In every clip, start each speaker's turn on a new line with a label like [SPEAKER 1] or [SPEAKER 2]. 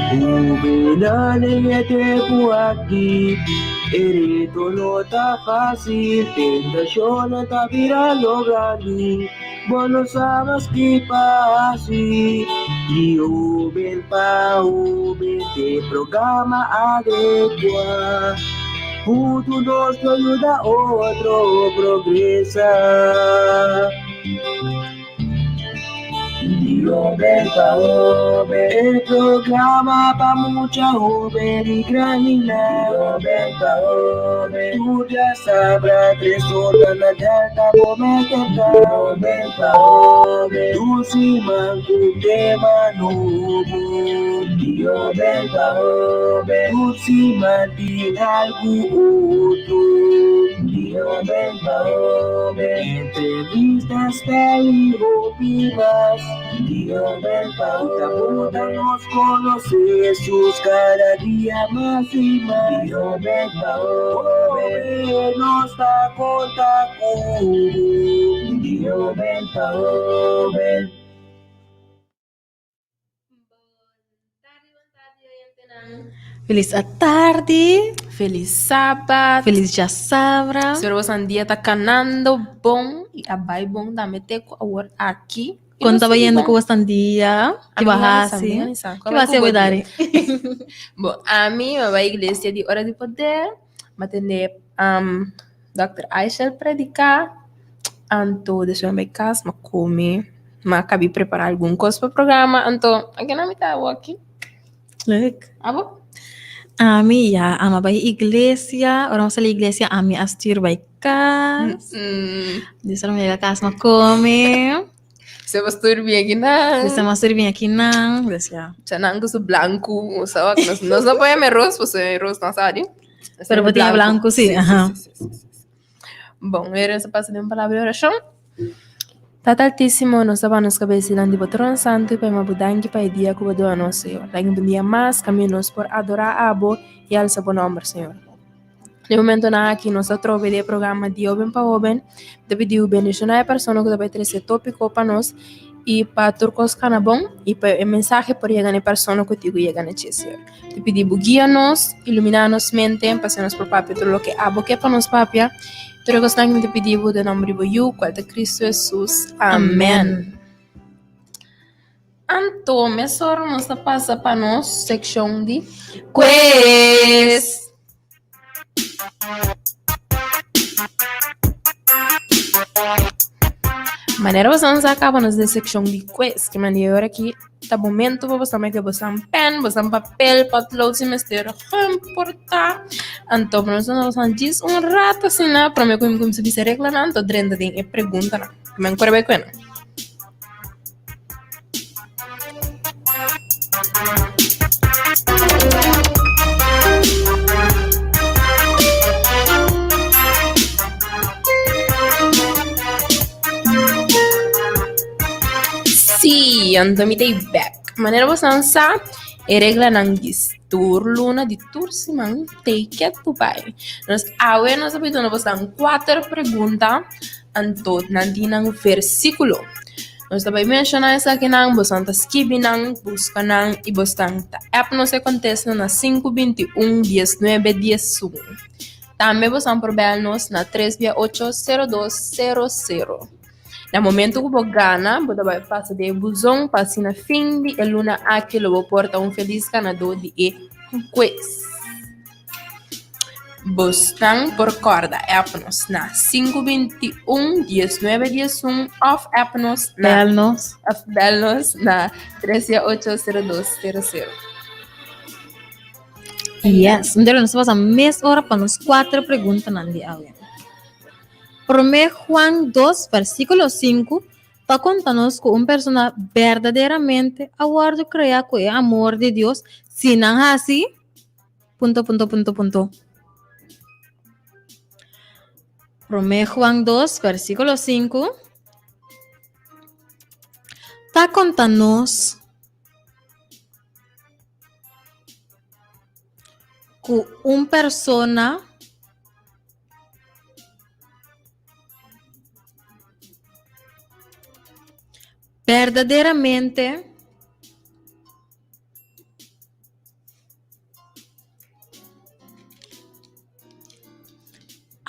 [SPEAKER 1] Hóbennan den e tempu aki, e reto no ta fásil, tentashonnan ta birando grandi, bo no sa mas ki pa hasi. Di hóben pa hóben t'e programa adekuá, huntu nos lo yuda otro progresá. Di hoben pa hoben, e programa pa mucha hoben i grandinan. Di hoben pa hoben, tur djasabra tres ora na Delta bo mester ta. Di hoben pa hoben, tur siman ku tema nobo. Di hoben pa hoben, tur siman tin algu otro. Di hoben pa hoben, entrevista. Spel i hopi mas. Di hoben pa hoben. Ta nos conoce Jesus cada dia mas i mas. Di hoben pa hoben. Nos ta conta cu bo. Di hoben pa hoben.
[SPEAKER 2] Felis atardi.
[SPEAKER 3] Felis sabat.
[SPEAKER 2] Felis djasabra.
[SPEAKER 3] Espero boso dia ta kanando bon i a bai bon tambe te ku awor aki.
[SPEAKER 2] Kon ta bayendo ku boso dia? Ki bo hasi? Ki bo hasi awe dari?
[SPEAKER 3] Bon, ami a bai iglesia di Ora di Poder, mi a tende Dòkter Aishel prediká, anto despues mi a bai kas, mi a kome, mi a kabi prepará algun kos pa programa, anto aki nan mi ta awo aki.
[SPEAKER 2] Leuk.
[SPEAKER 3] Abo?
[SPEAKER 2] Ami ya, ami a bai iglesia, ora mi a sali iglesia ami a stuur bai kas, despues ora mi yega kas mi a kome.
[SPEAKER 3] Se bo stuur bien aki nan.
[SPEAKER 2] Se bo stuur bien aki nan, dus ya.
[SPEAKER 3] Chanan ku su blanku, sa wak, nos no por yama ros, pasobra e ros no sa di.
[SPEAKER 2] Pero bo tin e blanku si, aha.
[SPEAKER 3] Bon, wera nos a pasa den un palabra di orashon. Tata Altísimo, nos ta baha nos kabes dilanti bo trono santu i pa yama bo danki pa e dia ku bo duna nos, Señor. Danki pa un dia mas kaminda nos por adorá abo i alsa bo nòmber, Señor. Den momentonan aki nos ta trobe den e programa di Hoben pa Hoben, ta pidi bo bendishoná e persona ku ta bai trese e tópiko pa nos i pa tur kos kana bon i pa e mensahe por yega na e persona ku tin ku yega na dje, Señor. Ta pidi bo guia nos, iluminá nos mente pa asina nos por papia tur loke abo ke pa nos papia. Tur e kosnan aki mi ta pidi bo den nòmber di bo Yu, kual ta Kristu Hesus. Amèn. Anto mesora nos ta pasa pa nos sekshon di quiz. Manera boso sa kaba nos den sekshon di quiz, ke manera ora aki ta momento pa boso mete boso pen, boso papel, potlood si mester importa. Anto nos ta duna boso djis un rato asina prome ku mi kuminsa bisa reglanan anto drenta den e preguntanan. Men kore bai kuena. Sí, anto mi ta e bek. Manera boso sa, e reglanan di tur luna, di tur siman, take it to bai. Nos awe nos a pidi boso kuater pregunta. Anto nan tin nan versíkulo. Nos ta bai menshoná esakinan, boso ta skibi nan, buska nan i boso ta app nos e kontesta na sinku 21 19 11. Tambe boso por bèl nos na tres bia ocho sero dos sero sero. Na momento ku bo gana, bo ta bai pasa den e buzon pa asina fin di e luna aki lo bo por ta un felis ganadó di e quiz. Bosnan por kòrda app nos na sinku 21 19 11 òf app nos na
[SPEAKER 2] Bel nos.
[SPEAKER 3] Òf bel nos na tres ocho sero dos sero sero.
[SPEAKER 2] Yes, entonces nos pasa mes ora pa nos kuater preguntanan di awe. Promé Juan 2 versíkulo 5 ta konta nos ku un persona berdaderamente a wòrdu kreá ku e amor di Dios si nan hasi Punto, punto, punto, punto. Promé Juan 2, versículo 5. Ta konta nos ku un persona berdaderamente.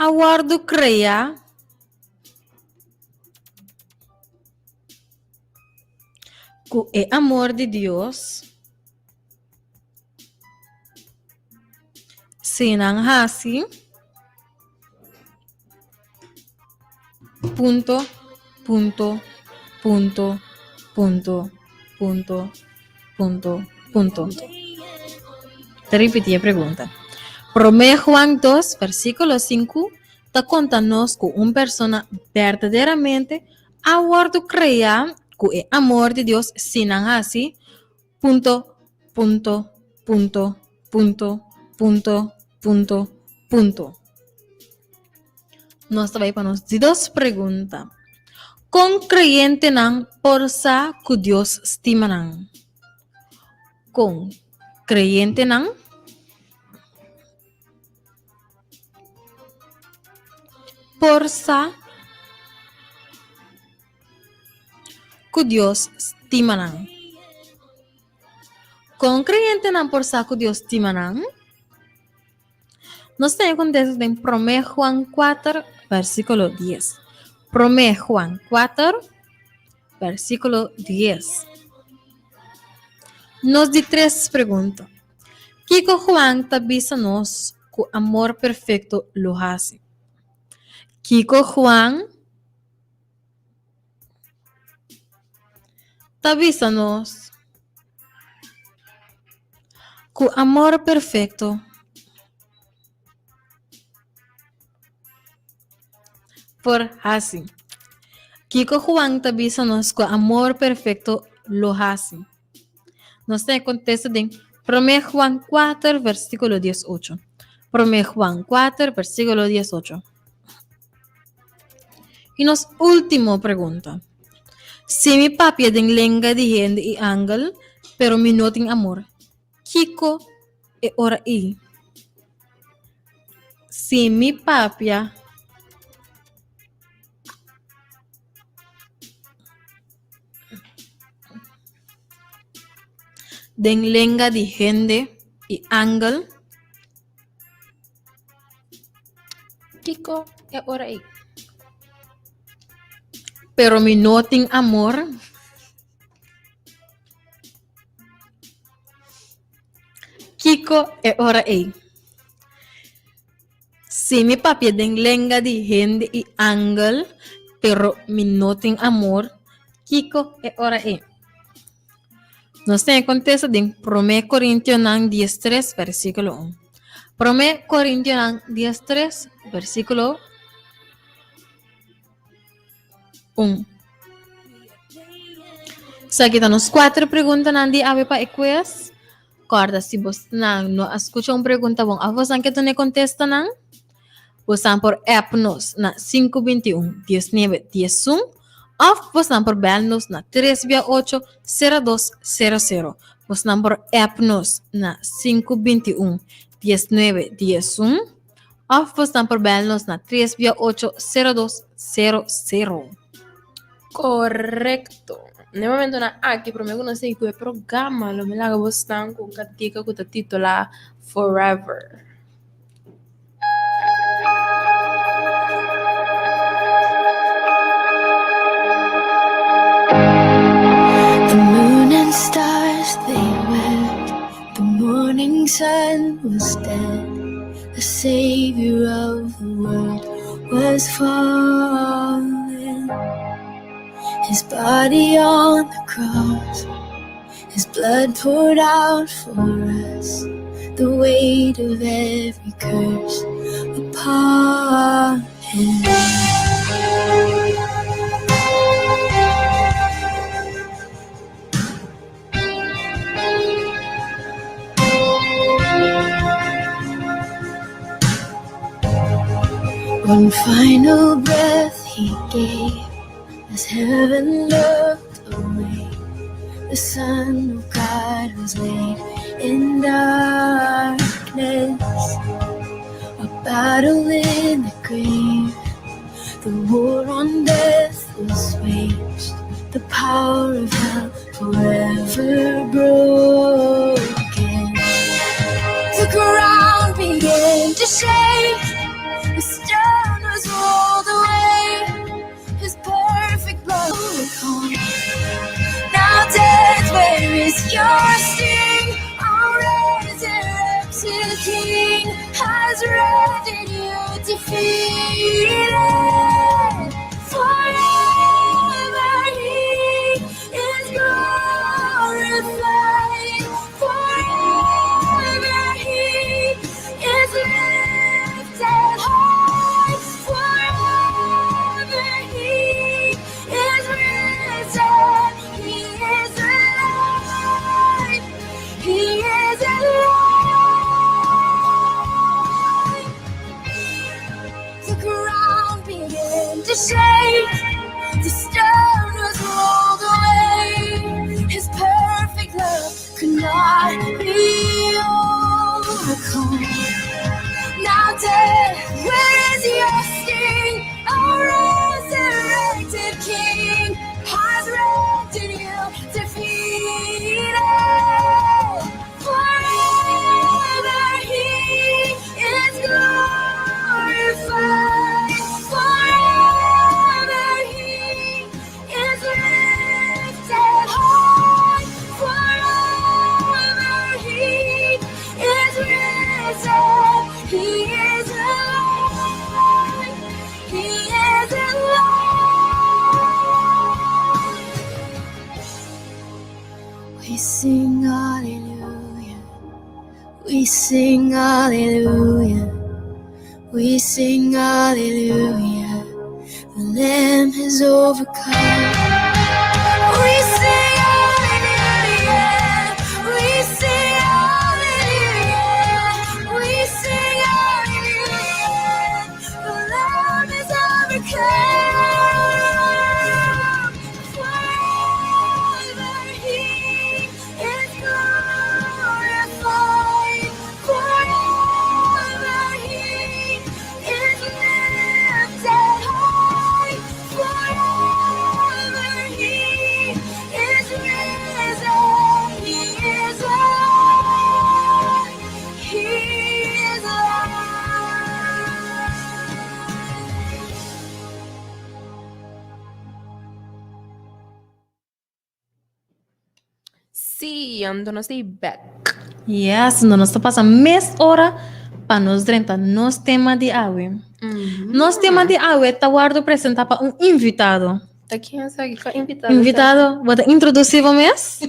[SPEAKER 2] a wòrdu kreá ku e amor di Dios si nan hasi punto punto punto punto punto punto punto. Ta ripití e pregunta. Promé Juan 2, versíkulo 5 ta konta nos ku un persona berdaderamente a wòrdu kreá ku e amor di Dios si nan hasi punto, punto, punto, punto, punto, punto, punto. Nos ta bai pa nos di dos pregunta. Kon kreyentenan por sa ku Dios stima nan? Kon kreyentenan por sa ku Dios stima nan? Kon kreyentenan por sa ku Dios stima nan? Nos ta kontesta den Promé Juan 4, versíkulo 10. Promé Juan 4, versíkulo 10. Nos di tres pregunta. Kiko Juan ta bisa nos ku amor perfekto lo hasi? Kiko Juan ta bisa nos ku amor perfekto por hasi? Kiko Juan ta bisa nos ku amor perfekto lo hasi? Nos ta kontesta den Promé Juan 4, versíkulo 18. Promé Juan 4, versíkulo 18. I nos último pregunta. Si mi papia den lenga di hende i angel, pero mi no tin amor, kiko e ora ei? Si mi papia den lenga di hende i angel,
[SPEAKER 3] Kiko e ora ei?
[SPEAKER 2] Pero mi no tin amor. Kiko e ora ei? Si mi papia den lenga di hende i angel, pero mi no tin amor, kiko e ora ei? Nos tin e kontesta den Promé Korintionan 13, versíkulo 1. Promé Korintionan 13, versíkulo 1. Esaki ta nos kuater preguntanan di awe pa e quiz. Kòrda si bosnan no a skucha un pregunta bon òf bosnan ke tene kontestanan, bosnan por app nos na 521 19 11 òf bosnan por bèl nos na 3 bia 8 02 00. Bosnan por app nos na 521 19 11 òf bosnan por bèl nos na 3 bia 8 02 00.
[SPEAKER 3] Korekto. Na e momentonan aki promé ku nos sigui ku e programa lo mi laga bosnan ku un kantika ku ta titulá Forever.
[SPEAKER 4] The moon and stars they wept, the morning sun was dead, the savior of the world was fallen. His body on the cross, his blood poured out for us, the weight of every curse upon him. One final breath he gave as heaven looked away. The Son of God was laid in darkness. A battle in the grave, the war on death was waged, the power of hell forever broken. The ground began to shake, the stone. is your sting? Our resurrected King has rendered you defeated. Forever he is glorified. Forever he is lifted high. Forever he is risen. He is alive. He is alive. The ground began to shake. The stone was rolled away. His perfect love could not be overcome. Now death, where is your sting? Our resurrected King has rendered you defeated. Forever he is glorified. Forever he is lifted high. Forever he is risen. He is alive. He is alive. We sing hallelujah. We sing hallelujah. We sing hallelujah. The Lamb has overcome. We sing hallelujah. We sing hallelujah. We sing hallelujah. The Lamb has overcome. Forever he is glorified. Forever he is lifted high. Forever he is risen. He is alive. He is alive.
[SPEAKER 3] Sí, anto nos ta back.
[SPEAKER 2] Yes, no nos ta pasa mes ora pa nos drenta nos tema di awe. Nos tema di awe ta wordo presenta pa un invitado.
[SPEAKER 3] Ta ken esaki? Kua invitado?
[SPEAKER 2] Invitado, bo ta introduci bo mes?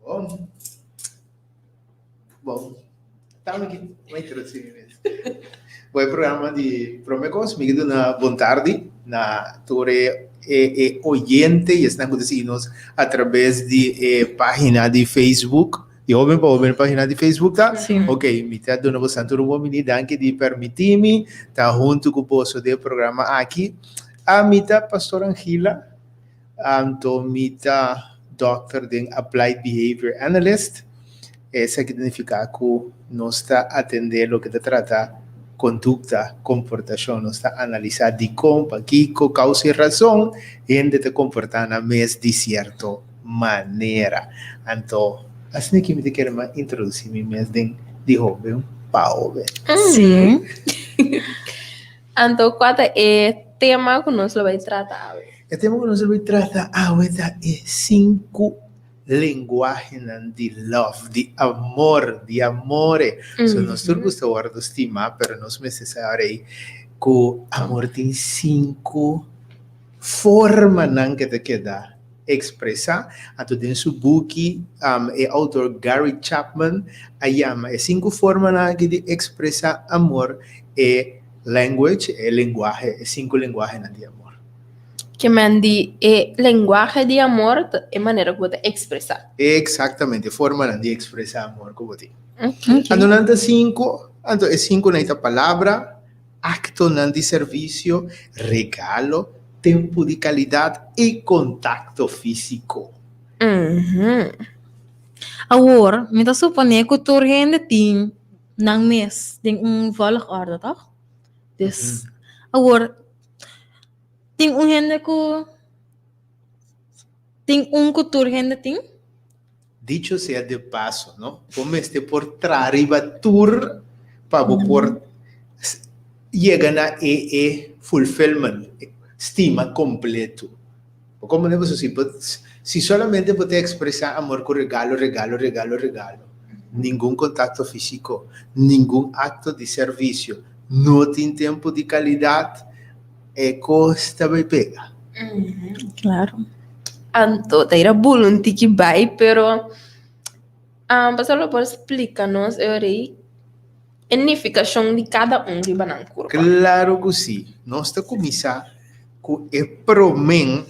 [SPEAKER 5] Bon. Bon. Tamo aki. Bo introduci mi mes. Bo e programa di Prome Kos. Mi ke duna bon tardi na tur e e oyente y esnan ku ta sigui nos a traves di e pagina di Facebook. Di Hoben pa Hoben pagina di Facebook ta?
[SPEAKER 2] Sí.
[SPEAKER 5] Ok, mi ta duna boso tur un bon bini. Danki di permiti mi ta huntu ku boso den e programa aki. Ami ta Pastor Angela. Anto mi ta dòkter den Applied Behavior Analyst. Esaki ta nifiká ku nos ta atendé loke ta trata kondukta, komportashon. Nos ta analisá dikon, pakiko, kousa i rason hende ta komportá nan mes di sierto manera. Anto asina ki mi ta kere mas introdusí mi mes den di hóben pa hóben.
[SPEAKER 2] Sí.
[SPEAKER 3] Anto kua ta e tema ku nos lo bai trata awe?
[SPEAKER 5] E tema ku nos lo bai trata awe ta e sinku lenguahenan di love, di amor, di amore. So nos tur gusta wòrdu stimá, pero nos mester sa ora ei ku amor tin sinku formanan ke ta keda ekspresá. Anto den su buki e outor Gary Chapman a yama e sinku formanan aki di ekspresá amor e language, e lenguahe, e sinku lenguahenan di amor.
[SPEAKER 3] Ke men di e lenguahe di amor ta e manera ku bo ta ekspresá.
[SPEAKER 5] Eksaktamente, e formanan di ekspresá amor ku bo tin.
[SPEAKER 3] Ok.
[SPEAKER 5] Anto nan ta sinku, anto e sinkunan ta palabra, aktonan di servisio, regalo, tempu di kalidat i kontakto físiko.
[SPEAKER 2] Awor, mi ta suponé ku tur hende tin nan mes den un volgorde, tòg? Dus, awor, tin un hende ku tin un ku tur hende tin?
[SPEAKER 5] Dicho sea de paso, no? Bo mester por traha riba tur pa bo por yega na e e fulfillment, stima completo. Bo comprende? Pasobra si bo. Si solamente bo ta ekspresá amor ku regalo, regalo, regalo, regalo, ningun kontakto físiko, ningun akto di servisio, no tin tempu di kalidat, e kos ta bai pega.
[SPEAKER 2] Claro.
[SPEAKER 3] Anto ta ira bula un tiki bai, pero pastor lo por splika nos e ora ei e nifikashon di kada un riba nan kurpa?
[SPEAKER 5] Claro ku si. Nos ta kuminsá ku e promé.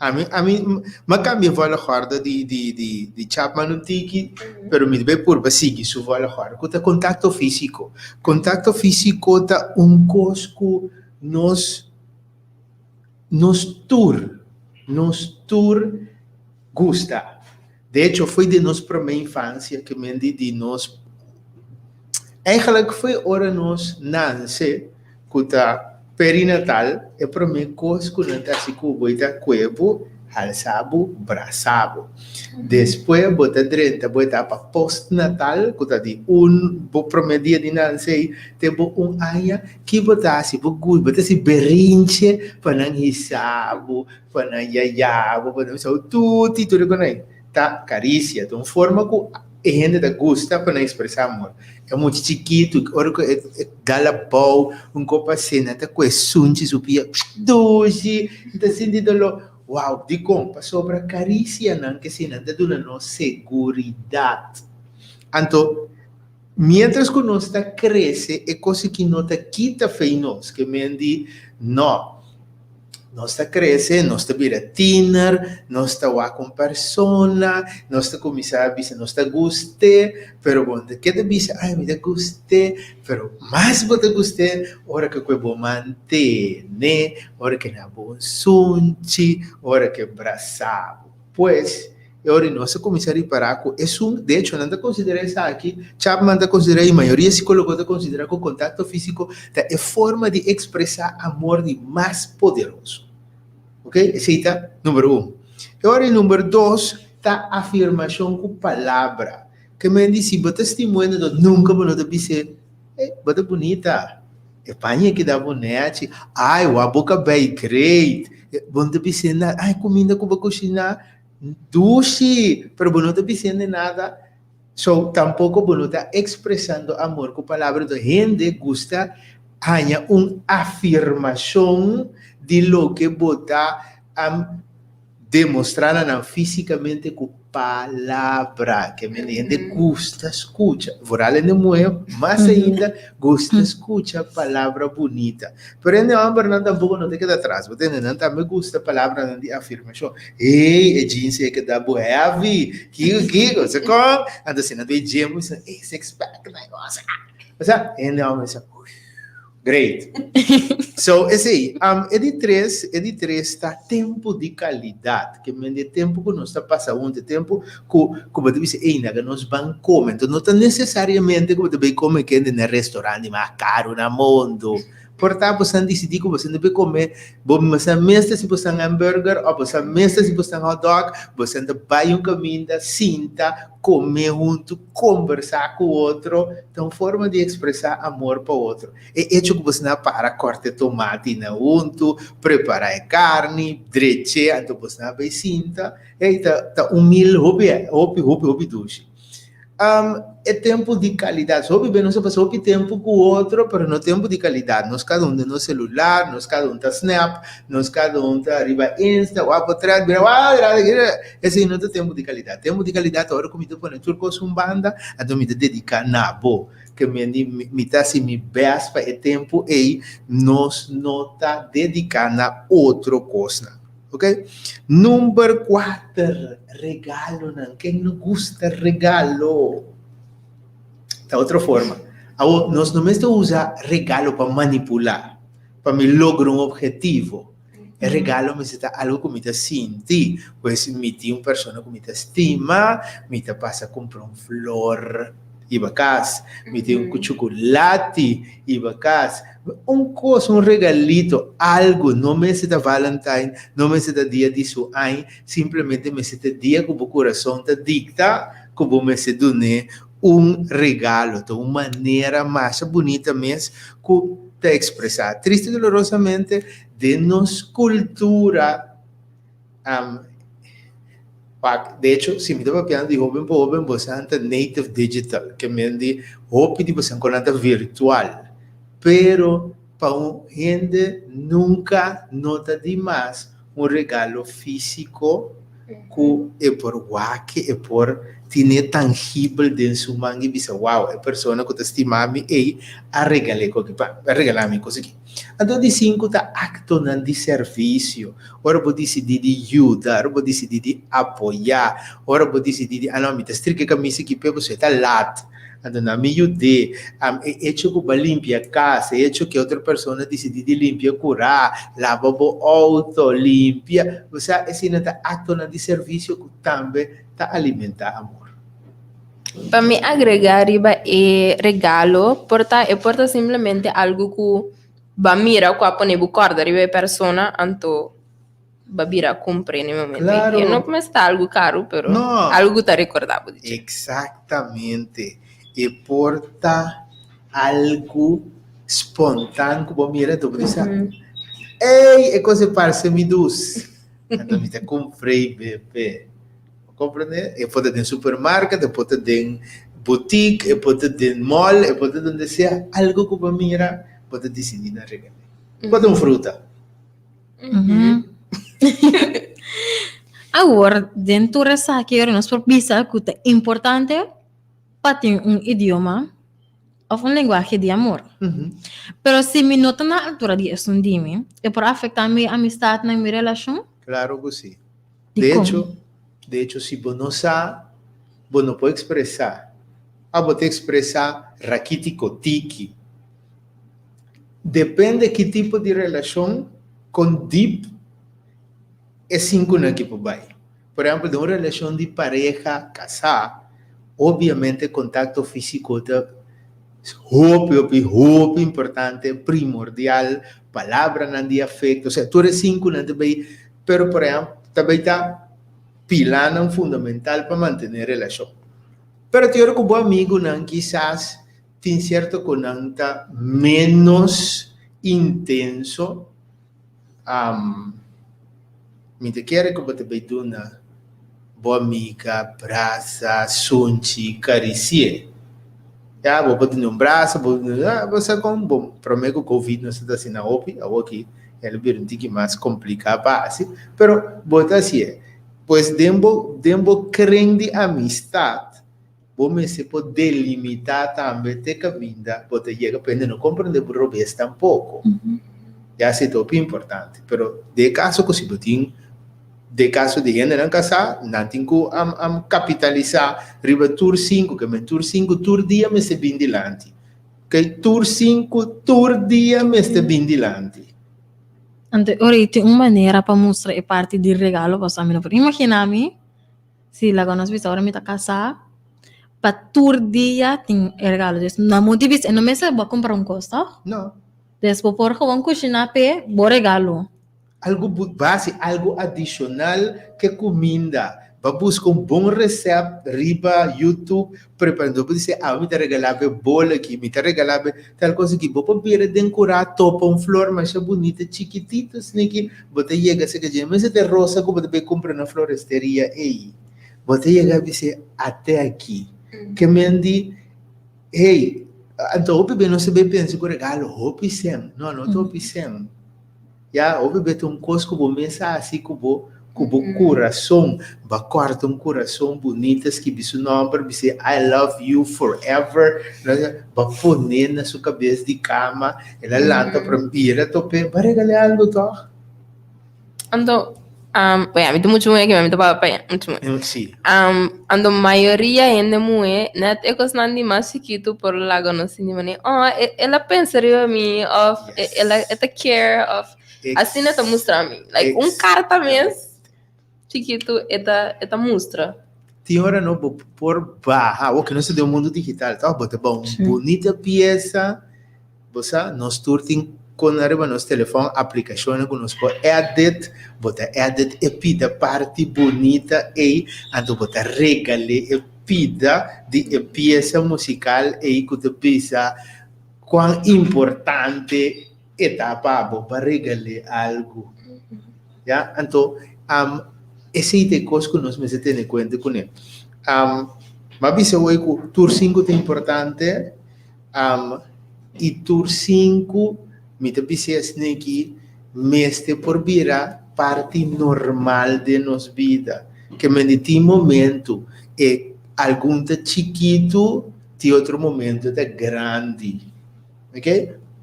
[SPEAKER 5] Ami, ami, m'a cambia volgorde di, di, di, di Chapman un tiki, pero mi ta bay purba sigui su volgorde, cu ta contacto fisico. Contacto fisico ta un cos cu nos, nos tur, nos tur gusta. De hecho, fo'i den nos prome infancia ke men di di nos, eigenlijk fo'i ora nos nance, ku ta perinatal, e prome kos ku nan ta hasi ku bo i ta kue bo, halsa bo, brasa bo. Despues bo ta drenta bo etapa postnatal, ku ta di un bo prome dia di nance ei te bo un aña, ki bo ta hasi? Bo gusta, bo ta hasi berinche pa nan hisa bo, Pa nan yaya bo, pa nan bisa bo tuti, tur e kos ei ta karisia, ta un forma ku e hende ta gusta pa nan ekspresá amor. E mucha chikitu, ora ku e dal abou un kopa asina, ta kue sunchi su pia, dushi, e ta sinti doló. Wow! Dikon? Pasobra karisianan ke si nan ta duna nos seguridat. Anto, miéntras ku nos ta krese, e kos aki no ta kita fe nos, ke men di, No. Nos ta krese, nos ta bira tiener, nos ta wak un persona, nos ta kuminsá bisa nos ta gust'é, pero bo no ta keda bisa, ay mi ta gust'é, pero mas bo ta gust'é ora ke ku bo mantené, ora ke na bo un sunchi, ora ke brasá bo. Pues, E ora nos a kuminsá ripará ku esun, de echo nan ta konsiderá esaki, Chapman ta konsiderá i mayoria sikólogo ta konsiderá ku kontakto físiko ta e forma di ekspresá amor di mas poderoso. Ok, esei ta number un. E ora e number dos ta afirmashon ku palabra. Ke men di si bo ta stimuendo do nunka bo no ta bis'é, Ey, bo ta bunita, e paña aki da bo nechi, ay, wak bo kabei great. Bo no ta bis'é nada, ay, kuminda ku bo kushiná Dushi, pero bo no ta bisiendo nada, so tampoco bo no ta expresando amor cu palabra. Entonces hende gusta haña un afirmacion di loke bo ta demostra na nan fisicamente cu palabra. Ke men hende gusta scucha, vooral hende muhe mas ainda gusta scucha palabra bunita. Pero hende hombernan tampoco no ta keda atras, bo tende, nan tambe gusta palabranan di afirmacion. Hey, e jeans ei keda bo heavy, kiko kiko, sa kon? Anto si nan ta e gym, bo bisa, hey, six pack na e cosa. Osea, hende homber bisa, great. So, esei, e di tres, e di tres ta tempu di calidad, ke men di e tempu ku nos ta pasa huntu, e tempu ku ku bo ta bisa, ey, naga nos ban kome. Enton no ta nesesariamente ku bo ta bai kome kende na e restaurant di mas karu na mundu. Por ta bo san disidí ku bo san ta bai kome, bo san mester si bo san hamburger òf bo san mester si bo san hotdog, bo san ta bai un kaminda, sinta, kome huntu, kombersá ku otro. Ta un forma di ekspresá amor pa otro. E echo ku bo san a para kòrta e tomati na huntu, prepará e karni, drech'é, anto bo san a bai sinta. Ey, ta ta un mil hopi hopi hopi hopi dushi. E tempu di kalidat. Hopi be nos a pasa hopi tempu ku otro, pero no tempu di kalidat. Nos kada un den nos selular, nos kada un ta snap, nos kada un ta riba Insta, wak potret, bira wak, esei no ta tempu di kalidat. Tempu di kalidat ta ora ku mi ta pone tur kos un banda, anto mi ta dediká na bo. Ke mi mi ta hasi mi bèst pa e tempu ei nos no ta dediká na otro kosnan. Ok, number kuater, regalonan. Ken no gusta regalo? Ta otro forma. Awor, nos no mester usa regalo pa manipulá, pa mi logra un objetivo. E regalo mester ta algo ku mi ta sinti. Pues mi tin un persona ku mi ta stima, mi ta pasa kumpra un flor hiba kas, mi tin un chukulati hiba kas. Un kos, un regalito, algu, no mester ta Valentine, no mester ta dia di su añ, simplemente mester ta dia ku bo kurason ta dikta ku bo mester dun'é un regalo. Ta un manera masha bunita mes ku ta ekspresá. Triste i dolorosamente, den nos kultura. Wak, de hecho, si mi ta papiando di hoben pa hoben, bosan ta native digital, ke men di hopi di bosan konan ta virtual. Pero pa un hende nunka no ta dimas un regalo físiko ku e por wak, e por tine tangibel den su man i bisa, wow, e persona ku ta stima mi ei a regal'é koki pa, a regalá mi kos aki. Anto di sinku ta aktonan di servisio. Ora bo disidí di yuda, ora bo disidí di apoyá, ora bo disidí di, ah no, mi ta strika e kamisa aki p'e pasobra e ta lat, anto nan mi yud'é. E echo ku bo a limpia kas, e echo ku e otro persona disidí di limpia kurá, laba bo outo, limpia, bo sa esei nan ta aktonan di servisio ku tambe ta alimentá amor.
[SPEAKER 3] Pa mi agregá riba e regalo por ta e por ta simplemente algu ku bo a mira ku a pone bo kòrda riba e persona anto bo a bira kumpr'é na e momento.
[SPEAKER 5] Claro.
[SPEAKER 3] E no mester ta algu karu pero
[SPEAKER 5] No.
[SPEAKER 3] algu ku ta rekordá bo di dje.
[SPEAKER 5] Exactamente. E por ta algu spontan ku bo mira anto bo bisa, Ey, e kos e parse mi dus. Anto mi ta kumpr'é bebe. Bo comprende? E por ta den supermarket, e por ta den boutique, e por ta den mall, e por ta donde sea, algo cu bo mira, bo ta dicidi na regal'é. Por ta un fruta.
[SPEAKER 2] Awor, den tur esaki, ora nos por bisa cu ta importante pa tin un idioma of un lenguahe di amor. Pero si mi no ta na altura di esun di mi, e por afecta mi amistadnan, mi relacion?
[SPEAKER 5] Claro cu si. De hecho, de hecho si bo no sa, bo no por expresa. A bo ta expresa rakitico tiki. Depende ki tipo di relacion con deep e sinkunan aki por bai. Por ehempel, den un relacion di pareha casá, obviamente contacto fisico ta hopi, hopi, hopi importante, primordial, palabranan di afecto, osea tur e sinkunan ta bai. Pero por ehempel, ta bay ta pilanan fundamental pa mantene relacion. Pero tin ora cu bo amigunan kisas tin cierto cu nan ta menos intenso, mi ta kere cu bo ta bay duna bo amiga brasa, sunchi, carici'e. Ya, bo por duna un brasa, bo por duna, bo sa con, bo prome cu covid nos ta ta asina hopi, awoki El a bira un tiki mas kompliká pa hasi, pero bo ta hasié. Pues den bo den bo kren di amistat, bo mester por delimitá tambe te kaminda bo ta yega, pa hende no komprendé bo robes tampoko. Ya esei ta hopi importante. Pero den e kaso ku si bo tin, den e kaso di hendenan kasá, nan tin ku kapitalisá riba tur sinku, ke men tur sinku tur dia mester bin dilanti. Kay tur sinku tur dia mester bin dilanti.
[SPEAKER 2] Anto ora i tin un manera pa mustra e parti di regalo pasobra mi no por imagina mi si laga nos bisa ora mi ta kasá pa tur dia tin e regalo. Dus na modo di bisa e no mester bo a kumpra un kos tòg?
[SPEAKER 5] No.
[SPEAKER 2] Dus bo por gewoon kushiná p'e bo regalo.
[SPEAKER 5] Algu basi, algu adishonal ke kuminda. Ba buska un bon resèpt riba YouTube, prepara. Bo por disi, awe mi ta regalá bo e bol aki, mi ta regalá bo tal kos aki. Bo por bira den kurá, topa un flor masha bunita, chikitito asina Bo ta yega serka dje, mester ta e rosa ku bo ta bai kumpra na floresteria ei. Bo ta yega a bis'é, ate aki. Ke men di, hey, anto hopi be nos ta bai pensa ku regalo hopi sèn. No, no ta hopi sèn. Ya, hopi be ta un kos ku bo mes a hasi ku bo ku bo kurason. Bo a kòrta un kurason bunita, skibi su nòmber, bis'é I love you forever. Bo a pon'é na su kabes di kama, el a lanta por bira top'é, bo a regal'é algu tòg?
[SPEAKER 3] Anto, bueno, mi ta muchu muhé ki mi ta papia pa e, muchu muhé.
[SPEAKER 5] Sí.
[SPEAKER 3] Anto mayoria hende muhé, nèt e kosnan di mas chikitu por laga nos sinti manera, oh, el a pensa riba mi, òf el a e ta care, òf asina e ta mustra mi. Like un karta mes chikitu e ta e ta mustra.
[SPEAKER 5] Tin ora no bo por baha, awor ku nos ta den un mundu digital tòg, bo ta baha un bunita piesa. Bo sa, nos tur tin kon ariba nos telefòn aplikashonnan ku nos por edit, bo ta edit e pida parti bunita ei, anto bo ta regal'é e pida di e piesa musikal ei ku ta bisa kuan importante e ta pa bo pa regal'é algu. Ya, anto. Esei ta e kos ku nos mester tene kuenta kuné. M'a bisa awor ku tur sinku ta importante i tur sinku mi ta bisa esei aki mester por bira parti normal den nos bida. Ke mende tin momento e algun ta chikitu, tin otro momento ta grandi. Ok,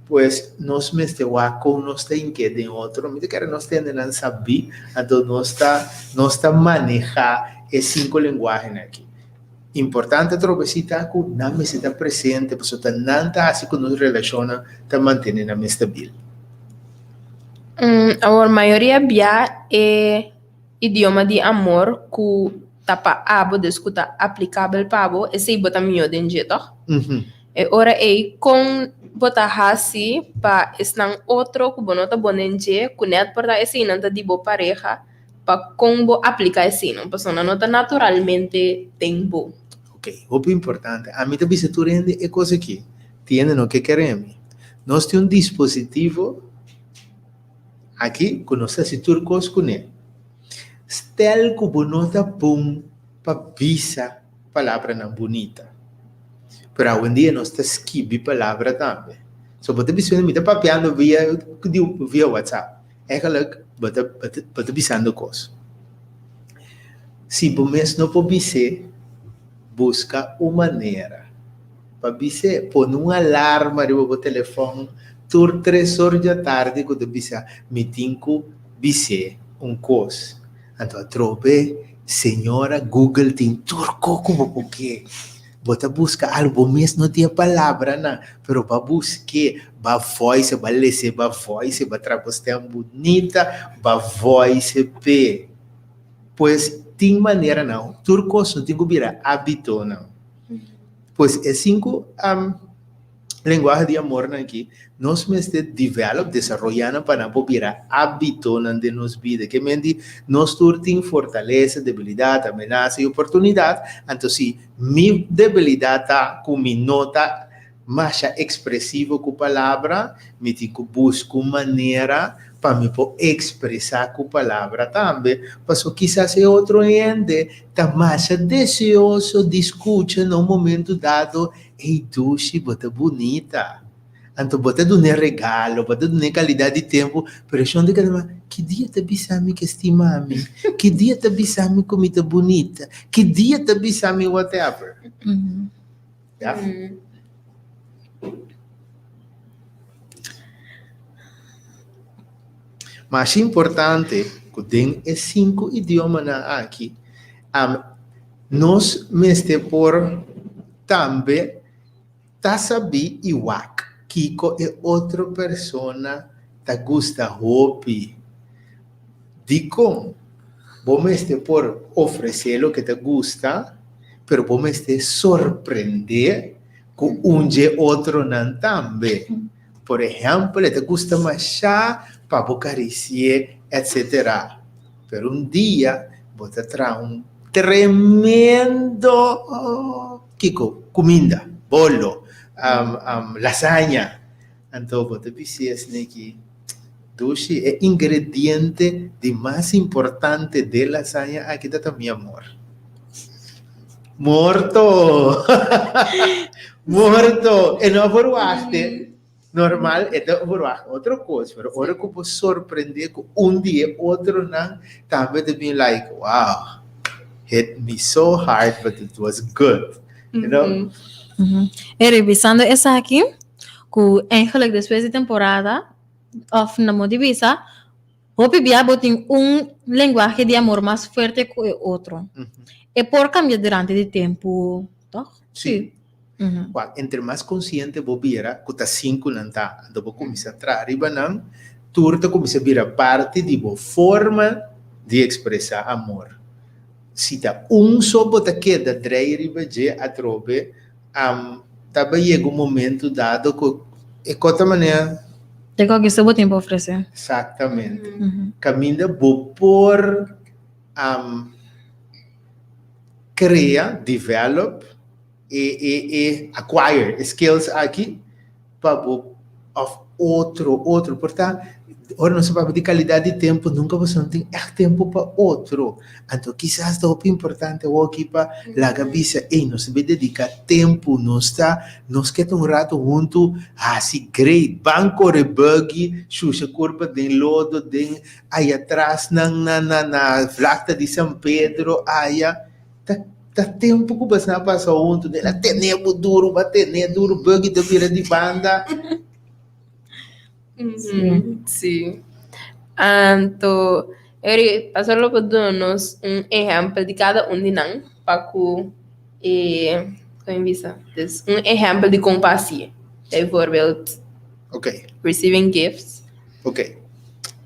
[SPEAKER 5] pues nos mester wak kon nos ta hink'é den otro. Mi ta kere nos tende nan sabí, anto nos ta nos ta manehá e sinku lenguahenan aki. Importante atrobe si ta ku nan mester ta presente pasobra ta nan ta hasi ku nos relashonnan ta mantené nan mes stabil.
[SPEAKER 3] Awor mayoria bia e idioma di amor ku ta pa abo, dus ku ta aplikabel pa bo, esei bo ta mihó den dje, tòg? E ora ei, kon bo ta hasi pa esnan otro ku bo no ta bon den dje, ku nèt por ta eseinan ta di bo pareha, pa kon bo apliká eseinan? Pasobra nan no ta naturalmente den bo.
[SPEAKER 5] Ok, hopi importante. Ami ta bisa tur hende e kos aki. Tin hende no ke kere mi. Nos tin un dispositivo aki ku nos ta hasi tur kos kuné. Stel ku bo no ta bon pa bisa palabranan bunita. Pero awendia nos ta skibi palabra tambe. So bo ta bisando mi ta papiando via via WhatsApp. Eigenlijk bo ta bo ta bisando kos. Si bo mes no por bis'é, buska un manera pa bis'é. Pone un alarma riba bo telefòn tur tres or dja tardi ku ta bisa mi tin ku bis'é un kos. Anto atrobe señora Google tin tur ko ku bo por ke. Bo ta buska algu, bo mes no tin e palabranan, pero bo a busk'é, bo a voice, bo a les'é, bo a voice, bo a traha bo stem bunita, bo a voice p'e. Pues tin maneranan, tur kos no tin ku bira hábitonan. Pues e sinku Lenguahe di amornan aki, nos mester develop, desaroyá nan pa nan por bira hábitonan den nos bida. Ke men di nos tur tin fortalesa, debilidat, amenasa i oportunidat. Anto si mi debilidat ta ku mi no ta masha ekspresivo ku palabra, mi tin ku buska un manera pa mi por ekspresá ku palabra tambe. Pasobra kisas e otro hende ta masha deseoso di skucha na un momento dado Ey dushi, bo ta bunita. Anto bo ta dun'é regalo, bo ta dun'é kalidat di tempu, pero e shon ta keda ma, ki dia ta bisa mi ke stima mi? Ki dia ta bisa mi ku mi ta bunita? Ki dia ta bisa mi whatever? Ya. Mas importante ku den e sinku idiomanan aki, nos mester por Tambe ta sabí i wak kiko e otro persona ta gusta hopi. Dikon? Bo mester por ofresé loke ta gusta, pero bo mester sorprendé ku un dje otronan tambe. Por ehèmpel, e ta gusta mashá pa bo karisié, etsetera. Pero un dia bo ta traha un tremendo kiko? Kuminda, bolo, lasaña. Anto bo ta bis'é asina ki, Dushi, e ingrediente di mas importante den lasaña aki ta ta mi amor. Morto! Morto! E no a por wak-te. Normal e ta verwacht otro kos, pero ora ku bo sorprendé ku un di e otronan tambe ta bin like, wow, hit me so hard but it was good, you know?
[SPEAKER 2] E revisando esaki, ku eigenlijk despues di temporada, òf na modo di bisa, hopi bia bo tin un lenguahe di amor mas fuerte ku e otro. E por kambia durante di tempu, tòg?
[SPEAKER 5] Sí. Wak, entre mas konsiente bo bira ku ta sin ku nan ta, anto bo kuminsá traha riba nan, tur ta kuminsá bira parti di bo forma di ekspresá amor. Si ta un so bo ta keda drei riba dje atrobe, ta bai yega un momento dado ku e kota manera.
[SPEAKER 2] Te koke so bo tin pa ofresé.
[SPEAKER 5] Eksaktamente. Kaminda bo por krea, develop, e e e acquire e skills aki pa bo of otro, otro. Por ta, ora nos ta papia di kalidat di tempu, nunka boso no tin ègt tempu pa otro. Anto kisas ta hopi importante awoki pa laga bisa, ey, nos ta bin dediká tempu, nos ta, nos ke ta un ratu huntu hasi great, ban kore buggy, shusha kurpa den lodo, den aya tras nan na na na vlakte di San Pedro aya. Ta ta tempu ku boso a pasa huntu, el a tene bo duru, bo a tene duru, buggy ta bira di banda.
[SPEAKER 3] Sí. Anto, Eri, pastor lo por duna nos un ehèmpel di kada un di nan pa ku e, kon mi bisa? Dus un ehèmpel di kon pa hasié. Bijvoorbeeld,
[SPEAKER 5] Ok,
[SPEAKER 3] receiving gifts.
[SPEAKER 5] ok.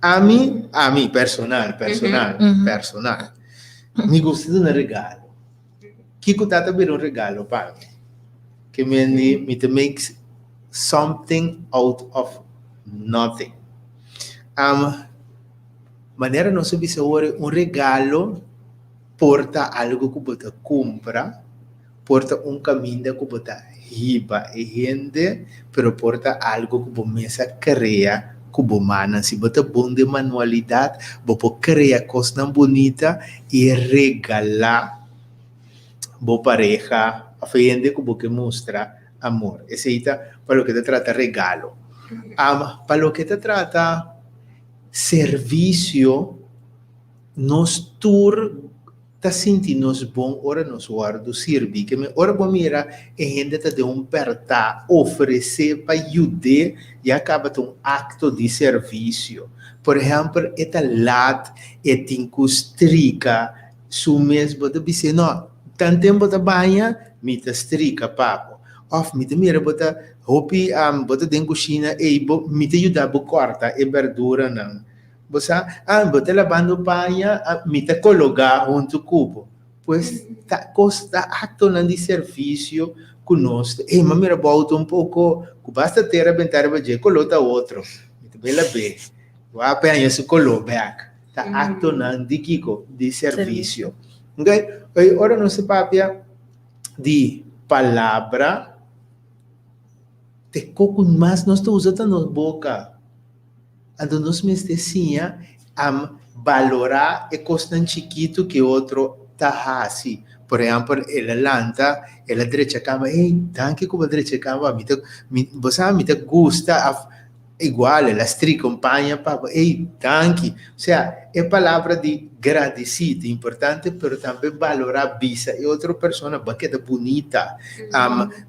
[SPEAKER 5] Ami, ami personal, personal, personal. Mi gusta duna regalo. Kiko ta ta bira un regalo pa mi? Ke mende mi ta make something out of nothing. Um, manera nos a bisa awor, un regalo por ta algo ku bo ta kumpra, por ta un kaminda ku bo ta hiba e hende, pero por ta algo ku bo mes a krea ku bo mannan. Si bo ta bon den manualidat, bo por krea kosnan bunita i regalá bo pareha òf e hende ku bo ke mustra amor. Esei ta pa loke ta trata regalo. Pa loke ta trata servisio, nos tur ta sinti nos bon ora nos wòrdu sirbi. Ke men ora bo mira e hende ta den un pèrtá, ofresé pa yud'é, ya kaba ta un akto di servisio. Por ehèmpel, e ta lat, e tin ku strika su mes, bo ta bis'é, No, tanten bo ta baña, mi ta strika pa bo. Òf mi ta mira bo ta hopi, bo ta den kushina, ei bo, mi ta yuda bo kòrta e bèrduranan. Bo sa, ah, bo ta labando paña, ah, mi ta kologá huntu ku bo. Pues ta kos, ta aktonan di servisio ku nos ta, ey, m'a mira bo outo un poko, ku basta tera bentá riba dje, koló ta otro. Mi ta bai lab'é. Bo a paña su koló bèk. Ta aktonan di kiko? Di servisio. Oké, oye, ora nos ta papia di palabra, te koko mas nos ta usa ta nos boka. Anto nos mester siña a balorá e kosnan chikitu ku e otro ta hasi. Por ehèmpel, el a lanta, el a drecha kama, Ey, danki ku bo a drecha kama, mi ta, mi, bo sa mi ta gusta òf igual el a strika un paña pa bo, ey, danki. Osea, e palabra di gradisí ta importante, pero tambe balorá, bisa e otro persona, bo a keda bunita,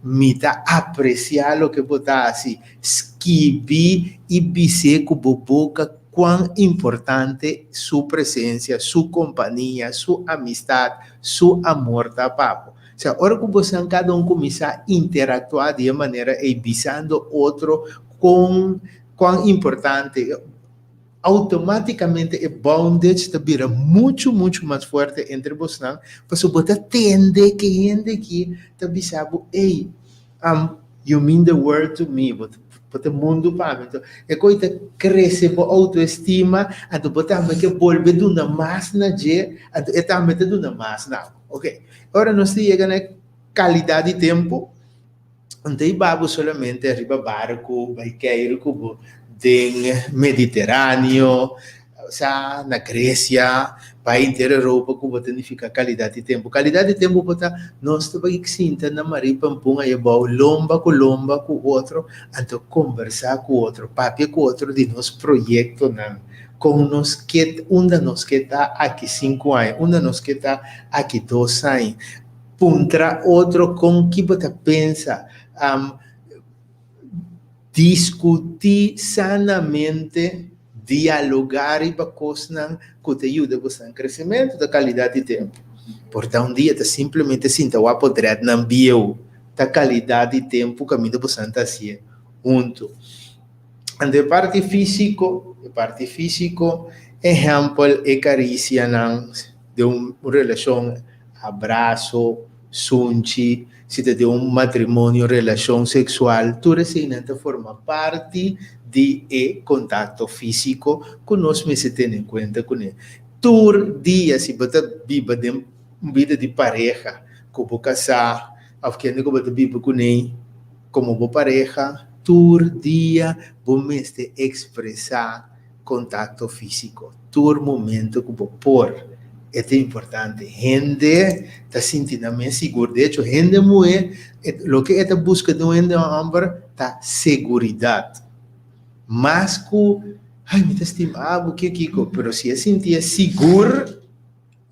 [SPEAKER 5] mi ta apresiá loke bo ta hasi. Skibi i bis'é ku bo boka kuan importante su presensia, su kompania, su amistat, su amor ta pa bo. Osea, ora ku bosan kada un kuminsá interaktuá di e manera ei, bisando otro kon kuan importante, outomátikamente e bondage ta bira muchu, muchu mas fuerte entre bosnan, pasobra bo ta tende ke hende aki ta bisa bo, Ey, you mean the world to me, bo ta mundu pa mi. Anto e koi ta krese bo outoestima, anto bo tambe ke bolbe duna mas na dje, anto e tambe ta duna mas na bo. Ok, ora nos ta yega na e kalidat di tempu, N ta hiba bo solamente riba barku bai keiru ku bo den Mediteraneo, sa na Grecia, bai henter Europa ku bo ta nifiká kalidat di tempu. Kalidat di tempu bo ta nos ta bai sinta na Marie Pampun aye bou lomba ku lomba ku otro, anto kombersá ku otro, papia ku otro di nos proyektonan, kon nos ke, unda nos ke ta aki sinku aña, unda nos ke ta aki dos aña. Puntra otro kon ki bo ta pensa. Diskutí sanamente, dialogá riba kosnan ku ta yuda boso nan kresementu ta kalidat di tempu. Por ta un dia ta simplemente sinta wak podrèt nan bieu ta kalidat di tempu kaminda boso ta hasié huntu. Anto e parti físiko, e parti físiko, ehèmpel e karisianan den un relashon Abraso, sunchi, si ta den un matrimonio, relashon seksual, tur eseinan ta forma parti di e kontakto físiko ku nos mester tene en kuenta kuné. Tur dia si bo ta biba den un bida di pareha ku bo kasá òf kende ku bo ta biba kuné komo bo pareha. Tur dia bo mester ekspresá kontakto físiko. Tur momento ku bo por. E ta importante. Hende ta sinti nan mes sigur. De echo, hende muhé, loke e ta buska di un hende hòmber ta seguridat. Mas ku, Ai, mi ta stima bo, ke kiko. Pero si e sinti e sigur,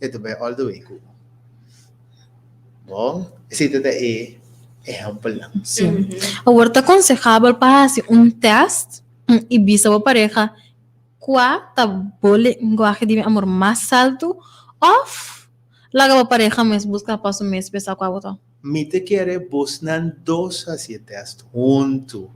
[SPEAKER 5] e ta bai all the way ku bo. Bon, esei ta ta e ehèmpelnan.
[SPEAKER 2] Sí. Awor ta konsehabel pa hasi un tèst i bisa bo pareha kua ta bo lenguahe di amor mas altu òf laga bo pareha mes buska pa su mes p'e sa kua bo ta.
[SPEAKER 5] Mi ta kere bosnan dos hasi e tèst huntu.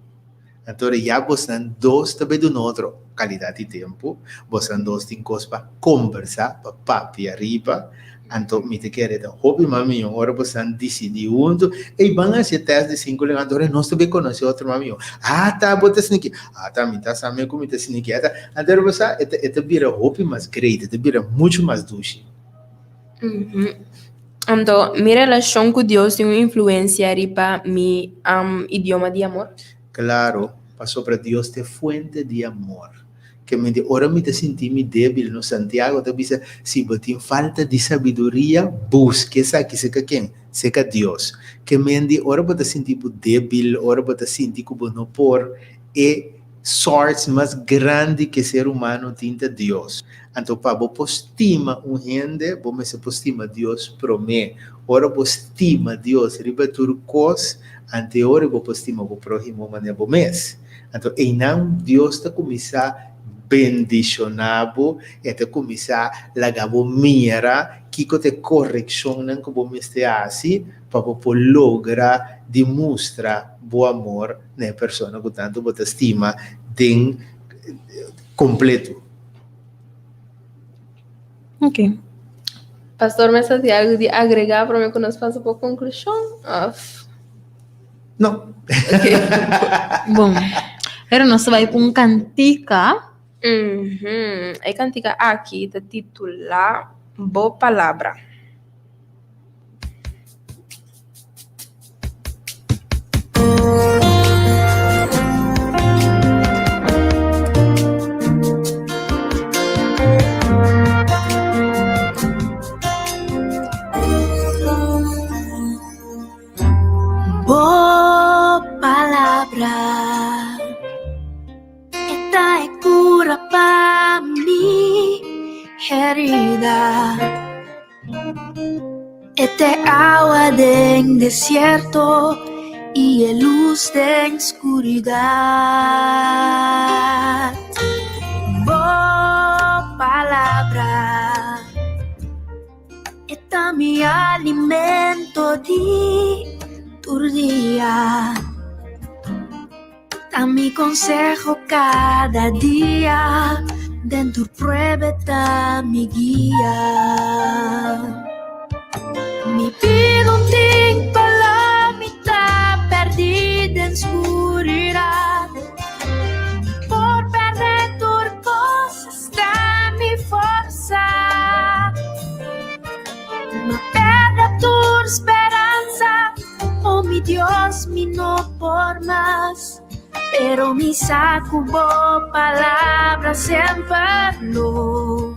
[SPEAKER 5] Anto ya bosnan dos ta bai duna otro kalidat di tempu, bosnan dos tin kos pa kombersá, pa papia riba. Anto mi ta kere ta hopi mas mihó ora bosnan disidí huntu, ey ban hasi e tèst di sinku lengua, anto ora nos ta bai konosé otro mas mihó. Ah ta bo ta siniki, ah ta mi ta sa mi ku mi ta siniki, ah ta. Anto ora bo sa e ta e ta bira hopi mas great, e ta bira muchu mas dushi.
[SPEAKER 3] Anto, mi relashon ku Dios tin un influensia riba mi idioma di amor?
[SPEAKER 5] Klaro, pasobra Dios ta e fuente di amor. Ke mende ora mi ta sinti mi débil, no? Santiago ta bisa, Si bo tin falta di sabiduria, buska esaki serka ken? Serka Dios. Ke mende ora bo ta sinti bo débil, ora bo ta sinti ku bo no por, e source mas grandi ke ser humano tin ta Dios. Anto pa bo por stima un hende, bo mester por stima Dios promé. Ora bo stima Dios riba tur kos, anteori bo por stima bo próhimo manera bo mes. Anto einan Dios ta kuminsá bendishoná bo, e ta kuminsá laga bo mira kiko ta e korekshonnan ku bo mester hasi pa bo por logra di mustra bo amor na e persona ku tantu bo ta stima den kompleto.
[SPEAKER 2] Ok.
[SPEAKER 3] Pastor mester tin algu di agregá promé ku nos pasa pa konklushon òf?
[SPEAKER 5] No.
[SPEAKER 3] Ok.
[SPEAKER 2] Bon. Pero nos ta bai ku un kantika.
[SPEAKER 3] E kantika aki ta titulá Bo Palabra.
[SPEAKER 4] Bo palabra e ta e cura pa mi herida. E ta e awa den desierto i e lus den skuridat. Bo palabra e ta mi alimento di tur dia. Ta mi conseho cada dia, den tur prueba e ta mi guia. Mi bida un tin pa la mi ta perdi den scuridad. Mi por perde tur cos esta mi forsa. Ma perde tur speransa. Oh mi Dios, mi no por mas, pero mi sa ku bo palabra semper lo